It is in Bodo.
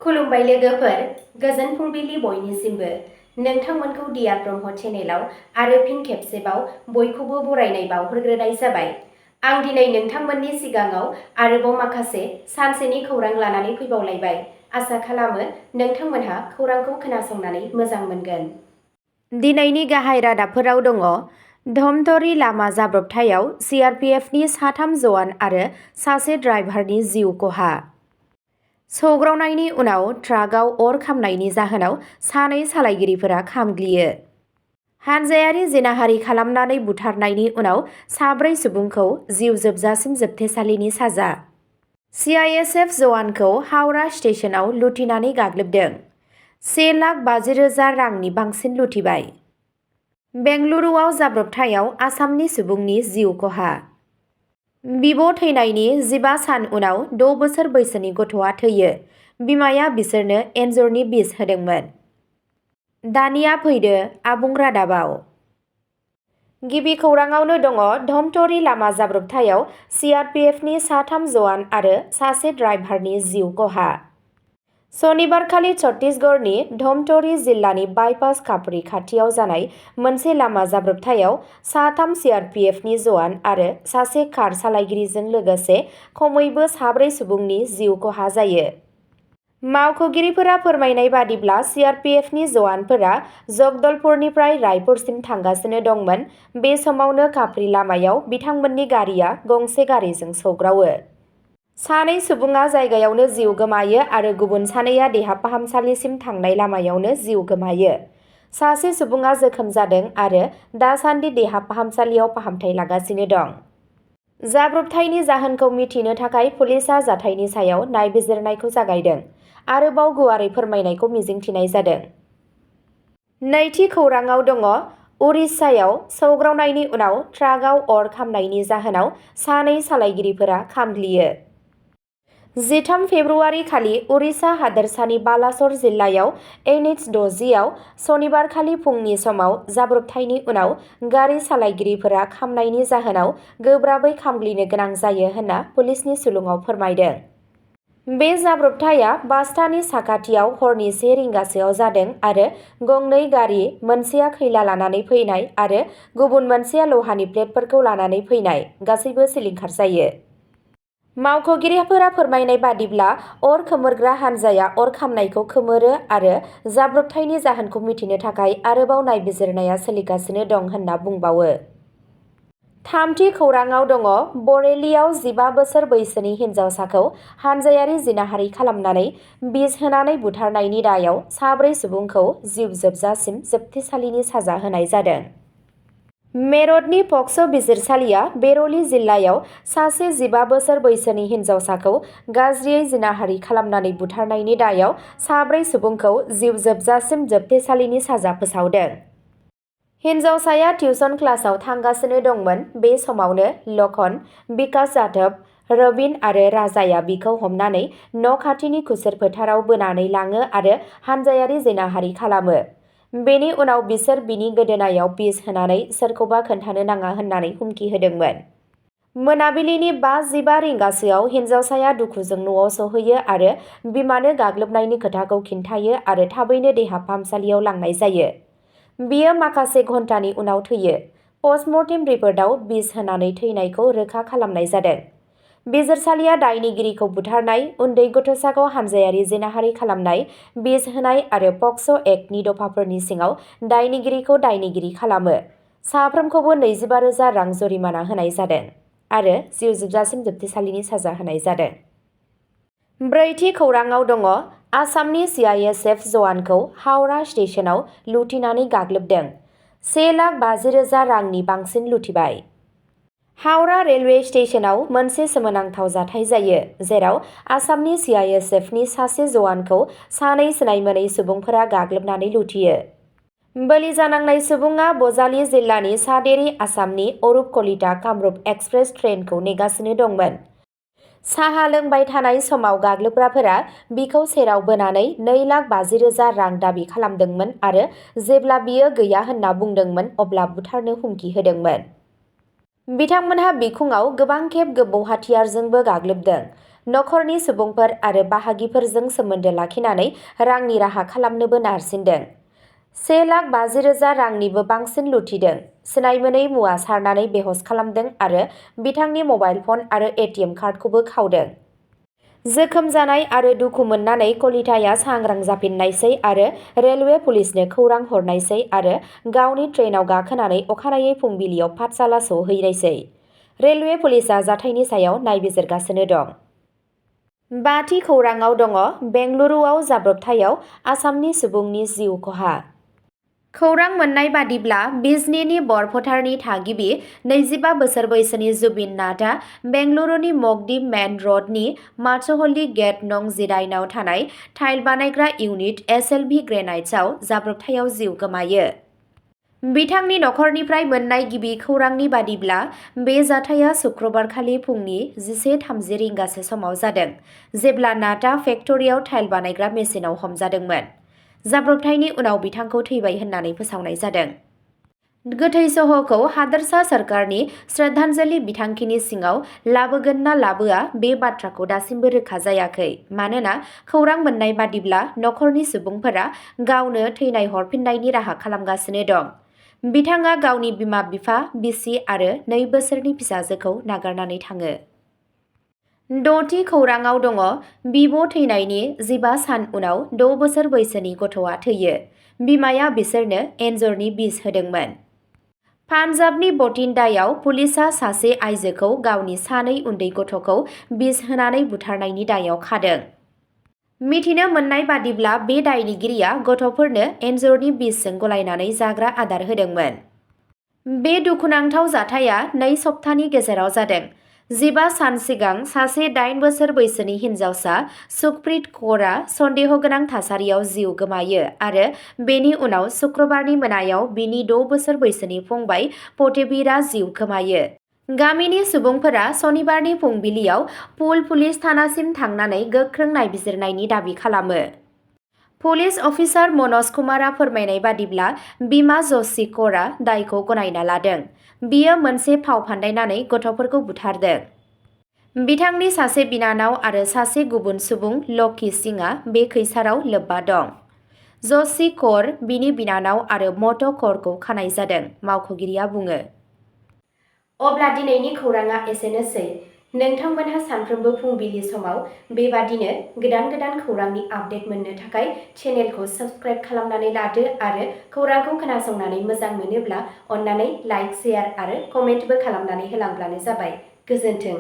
खुलुमबाय लोगोफोर, गोजोन फुंबिलि बयनिसिमबो। नोंथांमोनखौ डियार ब्रह्म चेनेलाव आरो फिन खेबसेबाव बयखौबो बरायनाय बावहरग्रोनाय जाबाय। आं दिनै नोंथांमोननि सिगाङाव आरोबाव माखासे सानसेनि खौरां लानानै फैबावलायबाय। आसा खालामो नोंथांमोनहा खौरांखौ खोनासंनानै मोजां मोनगोन। दिनैनि गाहाय रादाबफोराव दङ। धमतरी लामा जाब्रबथायाव CRPFनि 3 जवान आरो सासे ड्राइभारनि जिउ खहा। सौग्रावनायनि उनाव ट्राकआव अर खामनायनि जाहोनाव 2 सालायगिरिफोरा खामग्लियो। हानजायारि जिनाहारि खालामनानै बुथारनायनि उनाव 4 सुबुंखौ जिउ जोबजासिम जोबथेसालिनि साजा। CISF जवानखौ हावड़ा स्टेशनाव लुथिनानै गाग्लोबदों। 1,50,000 रांनि बांसिन लुथिबाय। बेंगलुरुआव जाब्रबथायाव आसामनि सुबुंनि जिउ खहा। बिब' थैनायनि 15 सान उनाव 6 बोसोर बैसोनि गथ'आ थैयो। बिमाया बिसोरनो एन्जरनि बिस होदोंमोन। दानिया फैदो आबुं रादाबाव। गिबि खौराङावनो दङ धमतरी लामा जाब्रबथायाव CRPFनि 3 जवान आरो सासे ड्राइभारनि जिउ खहा। सनिबारखालि छत्तीसगढ़नि धमतरी जिल्लानि बाइपास कापरी खाथियाव जानाय मोनसे लामा जाब्रबथायाव 3 CRPFनि जवान आरो सासे कार सालायगिरिजों लोगोसे खमैबो 4 सुबुंनि जिउ खहा जायो। मावख'गिरिफोरा फोरमायनाय बादिब्ला CRPFनि जवानफोरा जगदलपुरनिफ्राय रायपुरसिम थांगासिनो दंमोन। बे समावनो कापरी लामायाव बिथांमोननि गारिया गंसे गारिजों सौग्रावो। 2 सुबुङा जायगायावनो जिउ गोमायो आरो गुबुन 2आ देहा फाहामसालिसिम थांनाय लामायावनो जिउ गोमायो। सासे सुबुङा जोखोम जादों आरो दासान्दि देहा फाहामसालियाव फाहामथाय लागासिनो दं। जाब्रबथायनि जाहोनखौ मिथिनो थाखाय पुलिसआ जाथायनि सायाव नायबिजिरनायखौ जागायदों। आरोबाव गुवारै फोरमायनायखौ मिजिंथिनाय जादों। नैथि खौराङाव दङ उरिष्यायाव सौग्रावनायनि उनाव ट्राकआव अर खामनायनि जाहोनाव 2 सालायगिरिफोरा खामग्लियो। 13 फेब्रुआरि खालि उरिष्या हादोरसानि बालासर जिल्लायाव NH60 आव सनिबारखालि फुंनि समाव जाब्रबथायनि उनाव गारि सालायगिरिफोरा खामनायनि जाहोनाव गोब्राबै खामग्लिनो गोनां जायो होनना पुलिसनि सुलुङाव फोरमायदों। बे जाब्रबथाया बास्तानि साखाथियाव हरनि 1 रिंगासोआव जादों आरो गंनै गारि, मोनसेया खैला लानानै फैनाय आरो गुबुन मोनसेया लहानि प्लेटफोरखौ लानानै फैनाय, गासैबो सिलिंखार जायो। मावख'गिरिफोरा फोरमायनाय बादिब्ला अर खोमोरग्रा हानजाया अर खामनायखौ खोमोरो आरो जाब्रबथायनि जाहोनखौ मिथिनो थाखाय आरोबाव नायबिजिरनाया सोलिगासिनो दं होनना बुंबावो। थामथि खौराङाव दङ बरेलीआव 15 बोसोर बैसोनि हिन्जावसाखौ हानजायारि जिनाहारि खालामनानै बिस होनानै बुथारनायनि दायाव 4 सुबुंखौ जिउ जोबजासिम जोबथेसालिनि साजा होनाय जादों। मेरठनि पक्स' बिजिरसालिया बेर'ली जिल्लायाव सासे 15 बोसोर बैसोनि हिन्जावसाखौ गाज्रियै जिनाहारि खालामनानै बुथारनायनि दायाव 4 सुबुंखौ जिउ जोबजासिम जोबथेसालिनि साजा फोसावदों। हिन्जावसाया टिउसन क्लासआव थांगासिनो दंमोन। बे समावनो लखन, बिकास जाधव, रबिन आरो राजाया बिखौ हमनानै न' खाथिनि खुसेर फोथाराव बोनानै लाङो आरो हानजायारि जिनाहारि खालामो। बेनि उनाव बिसोर बिनि गोदोनायाव बिस होनानै सोरखौबा खोन्थानो नाङा होननानै हुमखि होदोंमोन। मोनाबिलिनि 5:15 रिंगासोआव हिन्जावसाया दुखुजों न'आव सौहैयो आरो बिमानो गाग्लोबनायनि खोथाखौ खिन्थायो आरो थाबैनो देहा फाहामसालियाव लांनाय जायो। बियो माखासे घन्टानि उनाव थैयो। पस्टमर्टेम रिपर्टआव बिस होनानै थैनायखौ रोखा खालामनाय जादों। बिजिरसालिया दायनिगिरिखौ बुथारनाय, उन्दै गथ'साखौ हानजायारि जिनाहारि खालामनाय, बिस होनाय आरो पक्स' एक्टनि दफाफोरनि सिङाव दायनिगिरिखौ दायनिगिरि खालामो। साफ्रोमखौबो 25,000 रां जरिमाना होनाय जादों आरो जिउ जोबजासिम जोबथेसालिनि साजा होनाय जादों। ब्रैथि खौराङाव दङ आसामनि CISF जवानखौ हावड़ा स्टेशनाव लुथिनानै गाग्लोबदों। 1,50,000 रांनि बांसिन लुथिबाय। हावड़ा रेलवे स्टेशनाव मोनसे सोमोनांथाव जाथाय जायो, जेराव आसामनि CISFनि सासे जवानखौ 2 सिनायमोनै सुबुंफोरा गाग्लोबनानै लुथियो। बोलि जानांनाय सुबुङा बजालि जिल्लानि सादेरि आसामनि अरुप कलिता कामरुप एक्सप्रेस ट्रेनखौ नेगासिनो दंमोन। साहा लोंबाय थानाय समाव गाग्लोबग्राफोरा बिखौ सेराव बोनानै 2,50,000 रां दाबि खालामदोंमोन आरो जेब्ला बियो गैया होनना बुंदोंमोन अब्ला बुथारनो हुमखि होदोंमोन। बिथांमोनहा बिखुङाव गोबां खेब गोबौ हाथियारजोंबो गाग्लोबदों। नखरनि सुबुंफोर आरो बाहागिफोरजों सोमोन्दो लाखिनानै रांनि राहा खालामनोबो नारसिनदों। 1,50,000 रांनिबो बांसिन लुथिदों। सिनायमोनै मुवा सारनानै बेहस खालामदों आरो बिथांनि मबाइल फन आरो एटिएम कार्डखौबो खावदों। जोखोम जानाय आरो दुखु मोननानै कलिताया सांग्रां जाफिननायसै आरो रेलवे पुलिसनो खौरां हरनायसै आरो गावनि ट्रेनाव गाखोनानै अखानायै फुंबिलियाव पाठशाला सौहैनायसै। रेलवे पुलिसआ जाथायनि सायाव नायबिजिरगासिनो दं। बाथि खौराङाव दङ बेंगलुरुआव जाब्रबथायाव आसामनि सुबुंनि जिउ खहा। खौरां मोननाय बादिब्ला बिजनीनि बरफोथारनि थागिबि 25 बोसोर बैसोनि जुबिन नाथआ बेंगलुरुनि मगदी मेन रडनि माचहल्ली गेट नं 19 थानाय टाइल बानायग्रा इउनिट SLV ग्रेनाइट्सआव जाब्रबथायाव जिउ गोमायो। बिथांनि नखरनिफ्राय मोननाय गिबि खौरांनि बादिब्ला बे जाथाया शुक्रबारखालि फुंनि 11:30 रिंगासो समाव जादों, जेब्ला नाथआ फेक्टरियाव टाइल बानायग्रा मेसिनाव हमजादोंमोन। जाब्रबथायनि उनाव बिथांखौ थैबाय होननानै फोसावनाय जादों। गोथै सह'खौ हादोरसा सोरखारनि श्रद्धांजलि बिथांखिनि सिङाव लाबोगोन ना लाबोआ बे बाथ्राखौ दासिमबो रोखा जायाखै, मानोना खौरां मोननाय बादिब्ला नखरनि सुबुंफोरा गावनो थैनाय हरफिननायनि राहा खालामगासिनो दं। बिथाङा गावनि बिमा-बिफा, बिसि आरो 2 बोसोरनि फिसाजोखौ नागारनानै थाङो। 6थि खौराङाव दङ बिब' थैनायनि 15 सान उनाव 6 बोसोर बैसोनि गथ'आ थैयो। बिमाया बिसोरनो एन्जरनि बिस होदोंमोन। पान्जाबनि बठिन्डायाव पुलिसआ सासे आइजोखौ गावनि 2 उन्दै गथ'खौ बिस होनानै बुथारनायनि दायाव खादों। मिथिनो मोननाय बादिब्ला बे दायनिगिरिया गथ'फोरनो एन्जरनि बिसजों गलायनानै जाग्रा आदार होदोंमोन। बे दुखुनांथाव जाथाया 2 सप्तानि गेजेराव जादों। 15 सान सिगां सासे 8 बोसोर बैसोनि हिनजावसा सुखप्रीत कौरआ सन्देहगोनां थासारियाव जिउ गोमायो आरो बेनि उनाव शुक्रबारनि मोनायाव बिनि 6 बोसोर बैसोनि फंबाय फतेहबीरआ जिउ खोमायो। गामिनि सुबुंफोरा सनिबारनि फुंबिलियाव पुल पुलिस थानासिम थांनानै गोख्रों नायबिजिरनायनि दाबि खालामो। पुलिस अफिसार मनज कुमारआ फोरमायनाय बादिब्ला बिमा ज'शी कौरआ दायखौ गनायना लादों। बियो मोनसे फाव फान्दायनानै गथ'फोरखौ बुथारदों। बिथांनि सासे बिनानाव आरो सासे गुबुन सुबुं लकी सिंहआ बे खैसाराव लोब्बा दं। ज'शी कौर, बिनि बिनानाव आरो म'ट कौरखौ खानाय जादों, मावख'गिरिया बुङो। अब्ला दिनैनि खौराङा एसेनोसै। नोंथांमोनहा सानफ्रोमबो फुंबिलि समाव बेबादिनो गोदान खौरांनि आपडेट मोननो थाखाय चेनेलखौ साबस्क्राइब खालामनानै लादो आरो खौरांखौ खोनासंनानै मोजां मोनोब्ला अन्नानै लाइक, शेयार आरो कमेन्टबो खालामनानै होलांब्लानो जाबाय। गोजोन्थों।